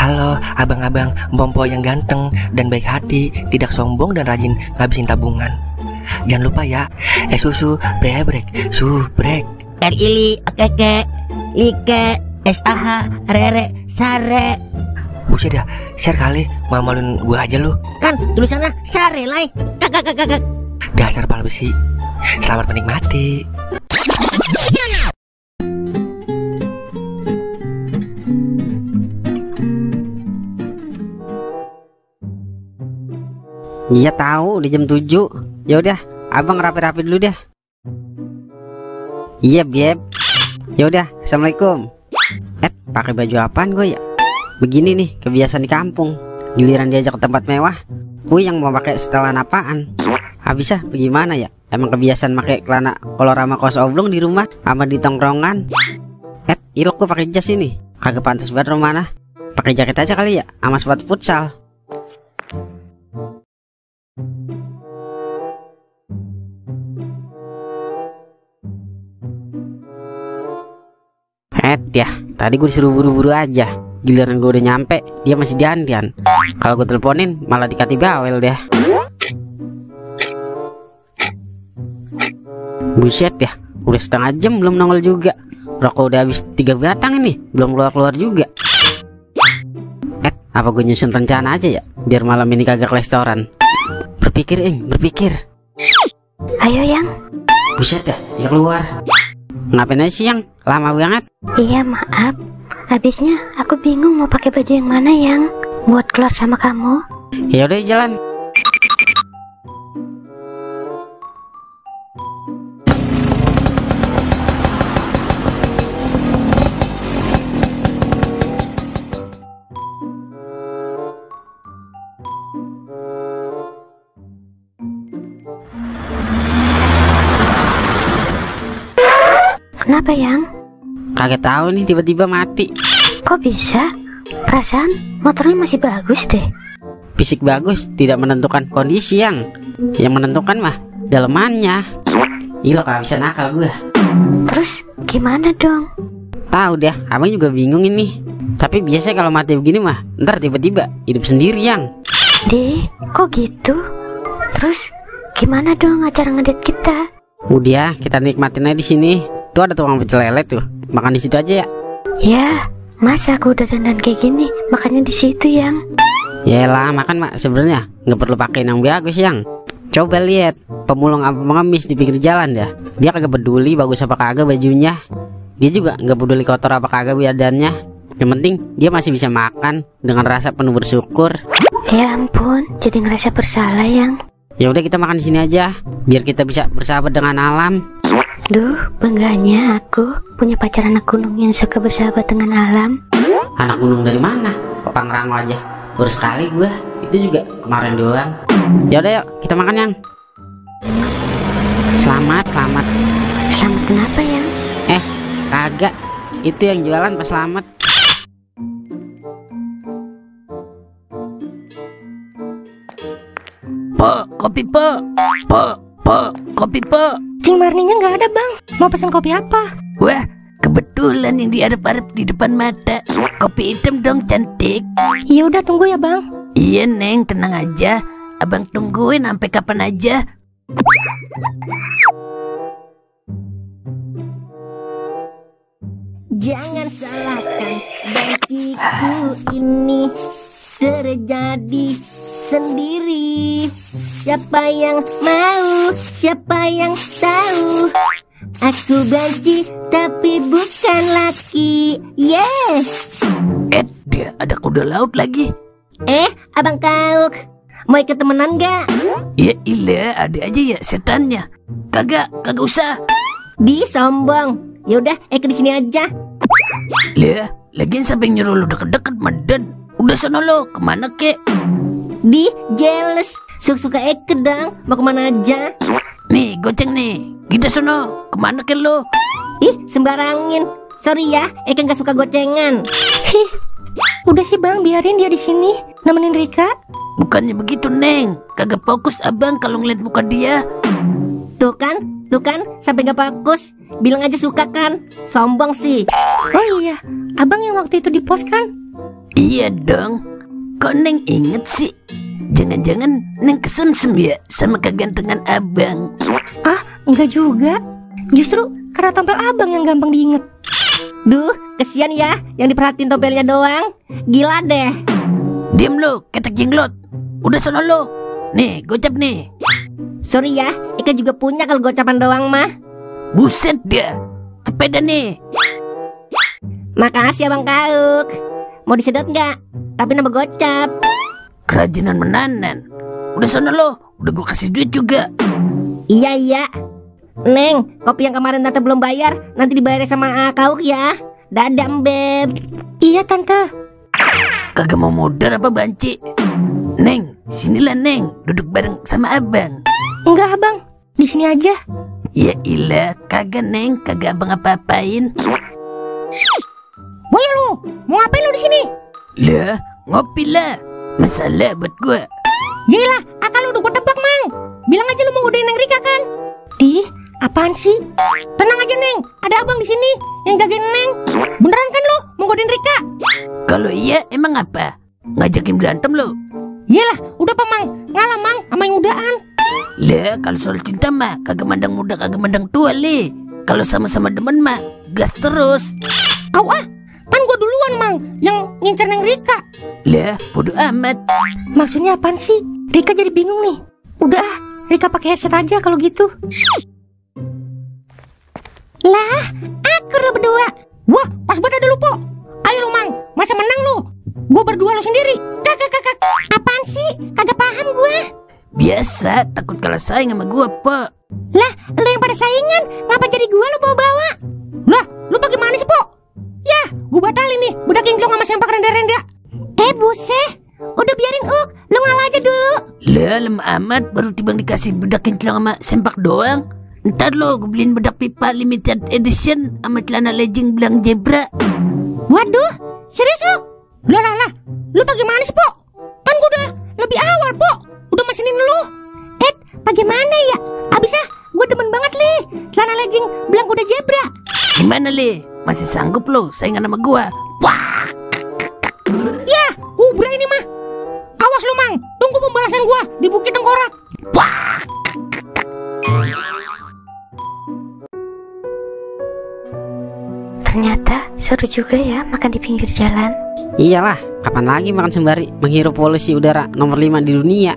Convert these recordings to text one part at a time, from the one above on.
Halo abang-abang Mpompo yang ganteng dan baik hati, tidak sombong dan rajin ngabisin tabungan. Jangan lupa ya, susu brebrek, subrek. Ili, keke, like, SAH, rere, sare. Buset dah, share kali, malu-maluin gua aja lu. Kan tulisannya sare lai. Kakak. Dasar pala besi. Selamat menikmati. Iya tahu di jam 7. Ya udah, abang rapi-rapi dulu deh. Iya beb. Ya udah, assalamualaikum. Pakai baju apaan gue ya? Begini nih kebiasaan di kampung. Giliran diajak ke tempat mewah, gue yang mau pakai setelan apaan? Habisnya bagaimana ya? Emang kebiasaan pakai celana kolor sama kaos oblong di rumah sama di tongkrongan. Ilok gue pakai jas ini. Kagak pantas banget Romana. Pakai jaket aja kali ya, sama sepatu futsal. Ya, tadi gue disuruh buru-buru aja. Giliran gue udah nyampe, dia masih dandian. Kalau gue teleponin malah dikati bawel deh. Buset ya, udah setengah jam belum nongol juga. Rokok udah habis 3 batang ini, belum keluar-keluar juga. Apa gue nyusun rencana aja ya, biar malam ini kagak ke restoran. Berpikir berpikir. Ayo yang. Buset ya, dia keluar. Ngapain aja sih yang? Lama banget. Iya maaf, habisnya aku bingung mau pakai baju yang mana yang buat keluar sama kamu. Ya udah jalan. Kenapa yang? Kagak tahu nih, tiba-tiba mati. Kok bisa? Perasaan motornya masih bagus deh. Fisik bagus tidak menentukan kondisi yang menentukan mah dalemannya. Ilo gak bisa nakal gue. Terus gimana dong? Tahu deh, abang juga bingung ini. Tapi biasanya kalau mati begini mah ntar tiba-tiba hidup sendiri yang. Kok gitu? Terus gimana dong acara ngedate kita? Udah, kita nikmatin aja di sini. Tuh ada tukang pecel lele tuh. Makan di situ aja ya. Ya, masa aku udah dandan kayak gini, makannya di situ yang. Yaelah, makan mak sebenarnya nggak perlu pakai yang bagus yang. Coba lihat pemulung apa pengemis di pinggir jalan dah. Dia kagak peduli bagus apa kagak bajunya. Dia juga nggak peduli kotor apa kagak badannya. Yang penting dia masih bisa makan dengan rasa penuh bersyukur. Ya ampun, jadi ngerasa bersalah yang. Ya udah kita makan di sini aja, biar kita bisa bersahabat dengan alam. Duh, bangganya aku punya pacar anak gunung yang suka bersahabat dengan alam. Anak gunung dari mana? Pangrango aja baru sekali gue. Itu juga kemarin doang. Ya udah yuk kita makan yang. Selamat. Selamat kenapa yang? Kagak. Itu yang jualan pas selamat. Po, kopi po. Po, kopi po. Cing Marninya nggak ada bang. Mau pesan kopi apa? Wah, kebetulan yang diarep-arep di depan mata. Kopi hitam dong cantik. Iya udah tunggu ya bang. Iya neng, tenang aja. Abang tungguin sampai kapan aja. Jangan salahkan bagiku ini terjadi sendiri. Siapa yang mau, siapa yang tahu. Aku benci tapi bukan laki. Dia ada kuda laut lagi. Abang Kauk, mau ikut temenan gak? Ya ilah, ada aja ya setannya. Kagak usah. Di sombong. Yaudah, di sini aja. Lah, lagian sampai nyuruh lu deket-deket madan. Udah sono lo, kemana kek? Di jealous, suka-suka dong. Mau kemana aja? Nih, goceng nih. Kita sono, kemana kek lo? Sembarangin. Sorry ya, gak suka gocengan. Udah sih bang, biarin dia di sini nemenin Rika. Bukannya begitu neng, kagak fokus abang kalau ngeliat muka dia. Tuh kan, sampai gak fokus. Bilang aja suka kan, sombong sih. Oh iya, abang yang waktu itu di pos kan? Iya dong. Kok Neng inget sih? Jangan-jangan Neng kesemsem ya sama kegantengan abang. Ah, enggak juga. Justru karena tampil abang yang gampang diinget. Duh, kesian ya yang diperhatiin tompelnya doang. Gila deh. Diam lo, ketek jenglot. Udah sono lo. Nih, gocap nih. Sorry ya, Ika juga punya kalau gocapan doang mah. Buset dah. Sepeda nih. Makasih Abang Kauk. Mau disedot nggak? Tapi nama gocap. Kerajinan menanan. Udah sono lo. Udah gue kasih duit juga. Iya. Neng, kopi yang kemarin Tante belum bayar nanti dibayar sama Kauk ya. Dadah Beb. Iya Tante. Kagak mau modal apa banci? Neng, sinilah Neng. Duduk bareng sama abang. Enggak abang, di sini aja. Ya ilah, kagak Neng. Kagak abang apa-apain. Woi lu, mau ngapain lu di sini? Lah, ngopi lah. Masalah buat gua. Yaelah, akal lu udah gua tebak, Mang. Bilang aja lu mau godain Neng Rika kan? Di, apaan sih? Tenang aja, Neng. Ada abang di sini yang jagain Neng. Beneran kan lu mau godain Rika? Kalau iya, emang apa? Ngajakin berantem lo? Yaelah, udah apa, Mang? Ngalah, Mang, sama yang udaan. Lah, kalau soal cinta mah kagak mandang muda, kagak mandang tua, Le. Kalau sama-sama demen mah gas terus. Au ah, kan gua duluan, Mang, yang ngincer Neng Rika. Lah, bodo amat. Maksudnya apaan sih? Rika jadi bingung nih. Udah ah, Rika pakai headset aja kalau gitu. Lah, akur lu berdua. Wah, pas banget ada lu, Po. Ayo lu, Mang, masa menang lu? Gua berdua lu sendiri. Kakak. Apaan sih? Kagak paham gua. Biasa, takut kalah saing sama gua, Po. Lah, lu yang pada saingan, ngapa jadi gua lu bawa-bawa? Lah, lu bagaimana sih, Po? Yah, gua batalin nih, budak kinclong sama sempak renda-renda. Buset, udah biarin lu ngalah aja dulu. Lah, lemah amat, baru tibang dikasih bedak kinclong sama sempak doang. Ntar lo, gue beliin bedak pipa limited edition sama celana legging belang zebra. Waduh, serius lu? Lah, lu bagaimana sih, Po? Kan gua udah lebih awal, Po. Udah mesenin lu. Bagaimana ya? Abisnya gua demen banget, Li. Celana legging belang kuda zebra. Gimana, Le? Masih sanggup lo saingan sama gua? Wah! Yah, ubra ini mah. Awas lu, Mang. Tunggu pembalasan gua di Bukit Tengkorak. Wah! Ternyata seru juga ya makan di pinggir jalan. Iyalah, kapan lagi makan sembari menghirup polusi udara nomor 5 di dunia.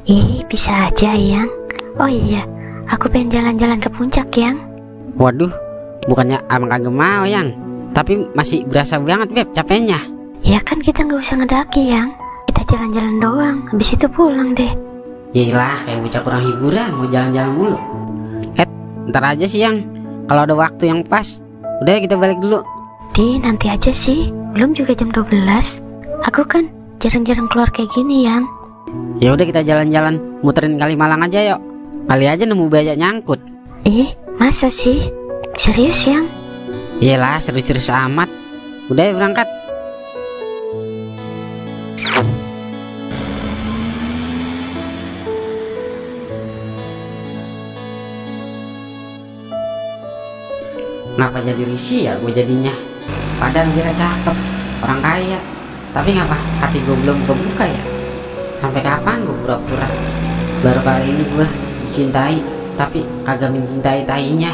Ih, bisa aja Yang. Oh iya, aku pengen jalan-jalan ke puncak Yang. Waduh, bukannya abang kagak mau Yang, tapi masih berasa banget Beb capeknya. Ya kan kita nggak usah ngedaki Yang. Kita jalan-jalan doang, habis itu pulang deh. Yaelah, kayak bocah kurang hiburan mau jalan-jalan mulu. Ntar aja sih Yang, kalau ada waktu yang pas. Udah kita balik dulu. Di, nanti aja sih, belum juga jam 12. Aku kan jarang-jarang keluar kayak gini Yang. Ya udah kita jalan-jalan muterin Kalimalang aja yuk. Kali aja nemu banyak nyangkut. Ih, masa sih? Serius Yang? Iyalah, serius-serius amat. Udah ya berangkat. Ngapa jadi risih ya gue jadinya? Padahal dia cakep, orang kaya. Tapi ngapa hati gue belum kebuka ya? Sampai kapan gue pura-pura? Baru kali ini gue dicintai, tapi kagak mencintai tainya.